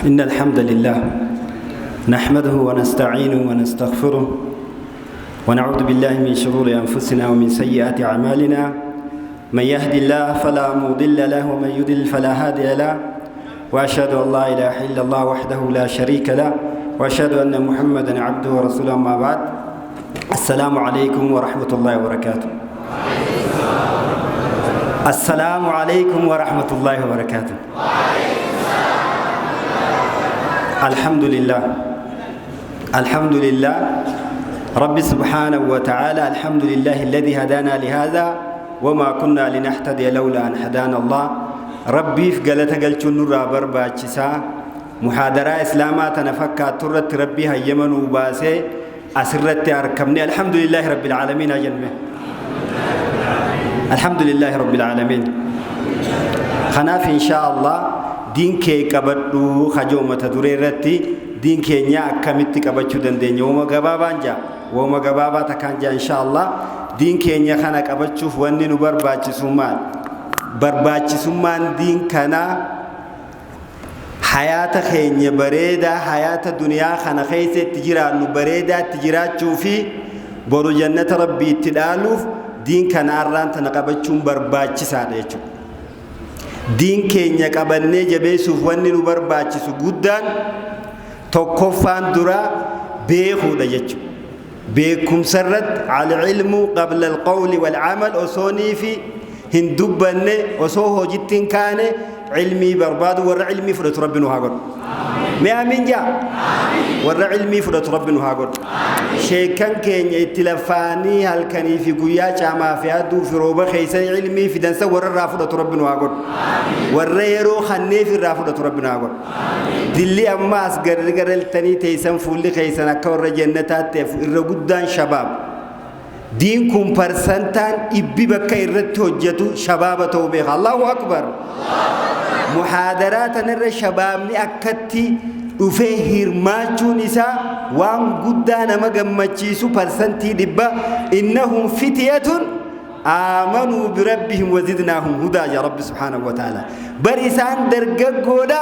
إن الحمد لله نحمده ونستعينه ونستغفره ونعوذ بالله من شرور أنفسنا ومن سيئات أعمالنا. من يهدي الله فلا مضل له ومن يضلل فلا هادي له، وأشهد أن لا إله إلا الله وحده لا شريك له، وأشهد أن محمدا عبده ورسوله. أما بعد، السلام عليكم ورحمة الله وبركاته. السلام عليكم ورحمة الله وبركاته. الحمد لله، الحمد لله رب سبحانه وتعالى، الحمد لله الذي هدانا لهذا وما كنا لنهتدي لولا أن هدانا الله. ربي في قالت قلت نور برباچسا محاضرة إسلاما تنفكا ترت ربي هيمن وباسي أسرت أركمني. الحمد لله رب العالمين. أجنبه الحمد لله رب العالمين. خناف إن شاء الله دين كي قبضو خجومة تدريرتي دين كي نيا كمتي قبضو دندن يوم غبابان جا وما غبابا تكان جا إن شاء الله. دين كي نيا خنا قبضو فواني نبر باچسومان برباچسومان دين كنا حياة خيني بريدة حياة الدنيا خنا خيسة تجرا نبريدة تجرا تشوفي برو جنة ربي تدالوف دين كان أران تنقبتشون برباچسا ديچو دين كينيا قبني جبيسوف واني نبرباچسو قدان توقفان درا بيخو ديچو بيكم سرت على العلم قبل القول والعمل. أصوني في هندوبني أصوه جتين كان علمي برباد ور علمي فرت ربنا هاجر ما أمين جا ور علمي فرت ربنا هاجر شيكان كين يتلفاني هل كان في قيا شما في أدو في روبا خيسان علمي في دنسا ور رافضة ربنا هاجر ور يرو خني في رافضة ربنا هاجر دلي أما أسجر رجال تاني تيسان فولي خيسان أكور جنتات الرجودان شباب دينكم برسنتان إبي بكا إرتو جتو شباب توبيخ. الله أكبر. محاضرات نر شباب نأكدتي وفيه هرماتشو نساء وان قدانا مقمتشيسو برسنتي دبا إنهم فتية آمنوا بربهم وزدناهم هدى يا رب سبحانه وتعالى. برسان درققودا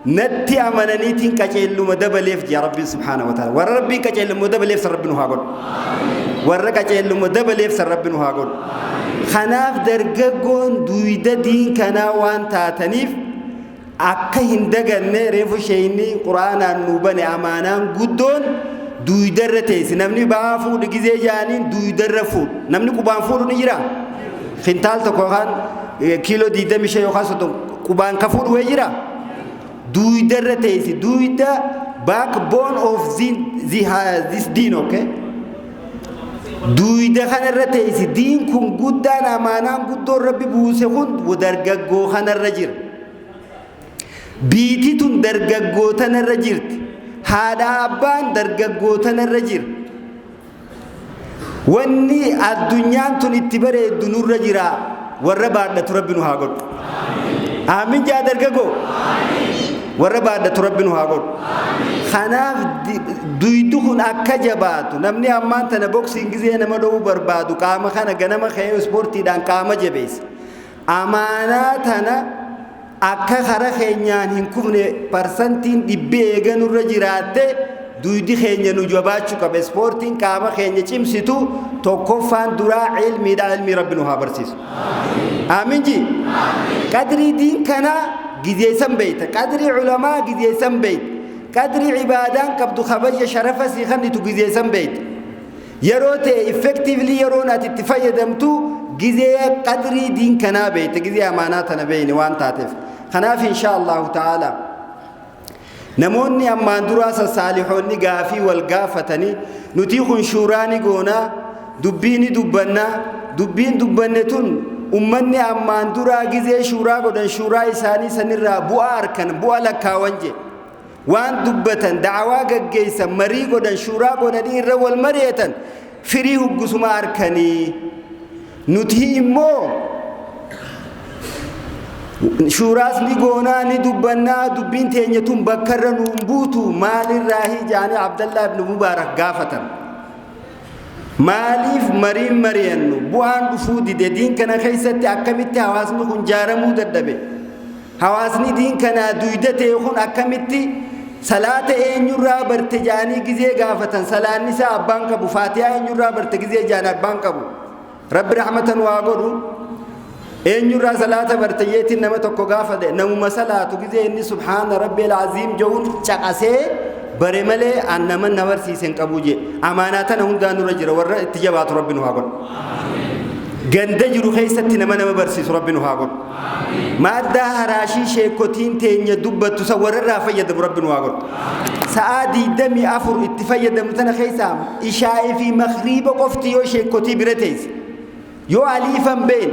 نتي أمانانيتين كجيلو مدبليف يا رب سبحانه وتعالى. وربي كجيلو مدبليف سربنو هاقول ورّا كجيلو مدبليف سربنو هاقول. خناف درققون دويدة دين كناوان تاتنيف أكا هندقن ريفو شيني قرآن النوبان أمانان قدون دويدة رتيس نمني بافو دقزي جانين دويدة رفو نمني قبان فورو نجرا خنتال تقوخان كيلو ديدة مشي يوخاسو قبان كفور ويجرا دويدة رتيس دويدة backbone of this deen. Okay, دويدة خان الرتيس دين كن قدان أمانان قدون ربي بوسخون ودرققو خان الرجر بيتي تن درققو تن الرجرت هذا أبان درققو تن الرجر واني الدنيا تن اتبري الدنور رجرا والربا ربي نهاقل. آمين جا درققو والربا ربي نهاقل. خناف دويدوخن akka jabaatu namni ammaan tana boksiin gizee nama dhowuu barbaadu qaama kana ganama ka'ee ispoortiidhaan qaama jabeessa. Amaanaa tana akka kara keenyaan hin kufne parsantiin dhibbee eeganurra jiraatte duydi keenya nu jabaachuu qaba. Ispoortiin qaama keenya cimsitu tokkoffaan duraa ilmiidha. Ilmii rabbi nu haa barsiisu. Aamin ji. Qadrii diin kanaa gizeessan beeyta. Qadrii culamaa gizeessan beeyta. قدر عبادان قبض خبج شرف سيخن تجزيسن بيت يروت effectively يرونا تتفيدمتو جزي قدر دين كنا بيت جزي أماناتنا بين وان تعرف خناف إن شاء الله تعالى. نموني أمان دراسة صالحون قافي والقافتني نتيخن شوراني قونا دبيني دبنا دبين دبنتون أمني أمان درا جزي شورا قدن شورا إساني سنرا بؤار كان بؤ لكاونجي وان دبتن دعوا جيسا مريقو دن شوراقو دن رول مريتن فريه قسما أركني نتهي مو شوراس نيقونا ندبنا دبين تينيتون بكرن ونبوتو مال الراهي جاني عبد الله بن مبارك قافة ماليف مريم مرينو بوان بفودي دين كان خيستي أكمتي حواسنو كن جارمو ددبي Hawaasni diin kanaa duyda ta'e kun akkamitti salaata eenyurraa barte jaanii gizee gaafatan, salaanni isaa abbaan qabu, faatihaa eenyurraa barte gizee jaan abbaan qabu. Rabbi rahmatan waa godhu. Eenyurraa salaata barte yeetiin nama tokko gaafate, namuma salaatu gizee inni subhaana rabbil aziim jehuun caqasee bare malee an nama na barsiise hin qabu jee. Amaanaa tana hundaa nurra jira. Warra itti jabaatu rabbi nu haa godhu. Ganda jiru keessatti nama nama barsiisu rabbi nu haa godhu. Maaddaa haraashii sheekotiin teenya dubbattu san warra irraa fayyadamu rabbi nu haa godhu. Sa'aa 24 itti fayyadamu tana keessaa ishaa'ii fi makriiba qofti yoo sheekotii bira teesse, yoo aliifan been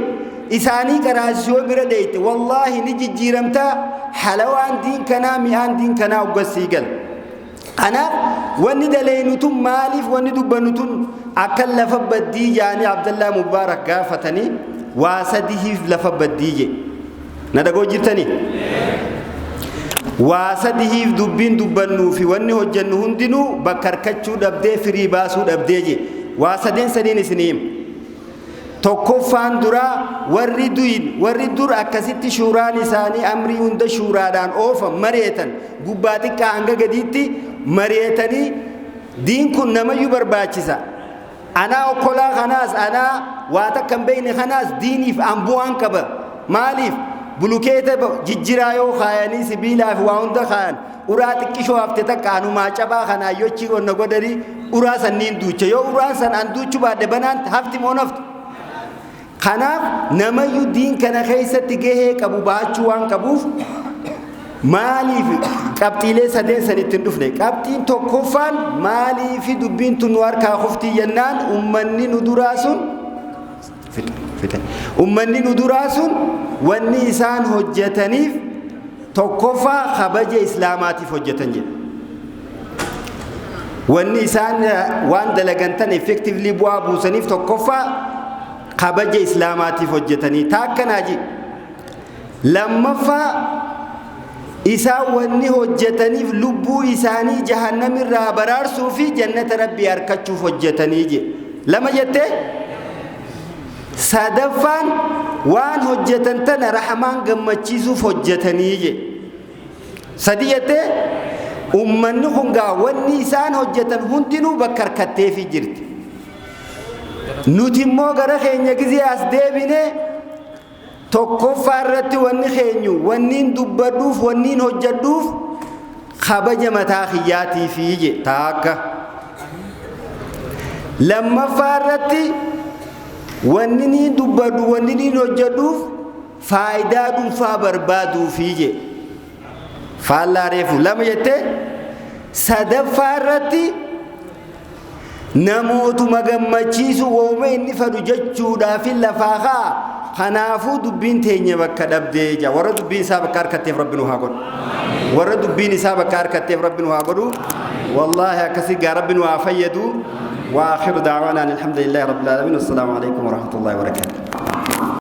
isaanii qaraasisu yoo bira dheeyte, wallaahi ni jijjiiramtaa. Halawaan diin kanaa, mi'aan diin kanaa uggassii gala. Kanaaf wanni daleeynu tun maaliif, wanni dubbannu tun akka lafa baddii jaanii Abdallaa Mubaarak gaafatanii, waa sadihiif lafa baddii je. Na dhagoo jirtanii? Waa sadihiif dubbiin dubbannuu fi wanni hojjennu hundinuu bakka harkachuu dhabdee, firii baasuu dhabdee je. Waa sadeen saniin isinii hima. Tokkoffaan duraa, warri duyin, warri dur akkasitti shuuraan isaanii amrii hunda shuuraadhaan oofan, mari'atan, gubbaa xiqqaa hanga gadiitti mari'atanii, diin kun namayyuu barbaachisa. Anaa okkolaa kanaas, anaa waa takka hin beekne kanaas diiniif an bu'aan qaba. Maaliif? Bulukeeta jijjiraa yoo kaayanii, sibiilaa fi waa hunda kaayan, uraa xiqqishoo hafte takka anumaa cabaa kanaa yochii onna godhanii uraa sanniin duucha. Yoo uraan san an duuchuu baadhe, banaan hafti moo naftu? Kanaaf namayyuu diin kana keessatti gahee qabu bahachuu waan qabuuf, maaliif qabxiilee sadeen san ittiin dhufne? Qabxiin tokkoffaan, maaliif dubbiin tun nu harkaa kuftii jennaan, ummanni nu duraa sun, ummanni nu duraa sun wanni isaan hojjetaniif tokkoffaa kabaja islaamaatiif hojjetan jedha. Wanni isaan waan dalagan tan effectively bu'aa buusaniif tokkoffaa kabaja islaamaatiif hojjetanii taakkanaa ji. Lammaffaa, isaan wanni hojjetaniif lubbuu isaanii jahannamirraa baraarsuu fi jannata rabbii harkachuuf hojjetanii je. Lama jettee, sadaffaan waan hojjetan tana rahamaan gammachiisuuf hojjetanii je. Sadi jettee, ummanni kun gaa wanni isaan hojjetan hundinuu bakka harkatteefii jirti. Nuti immoo gara keenya gizee as deebine, tokkoffaa irratti wanni keenyu, wanniin dubbadhuuf, wanniin hojjedhuuf kabaja mataa kiyyaatiifi je taakka. Lammaffaa irratti wanni niin dubbadhu, wanni niin hojjedhuuf faayidaa dhuunfaa barbaaduufi je. Faallaa reefu lama jettee, sadaffaa irratti namootuma gammachiisu, wooma inni fedhu jechuudhaaf lafaa ka'a. Kanaafuu dubbiin teenya bakka dhabdee jira. Warra dubbiin isaa bakka harkatteef rabbi nu haa godhu. Warra dubbiin isaa bakka harkatteef rabbi nu haa godhu. Wallaahi akkasii gaa rabbi nu haa fayyadu. وآخر دعوانا أن الحمد لله رب العالمين، والسلام عليكم ورحمة الله وبركاته.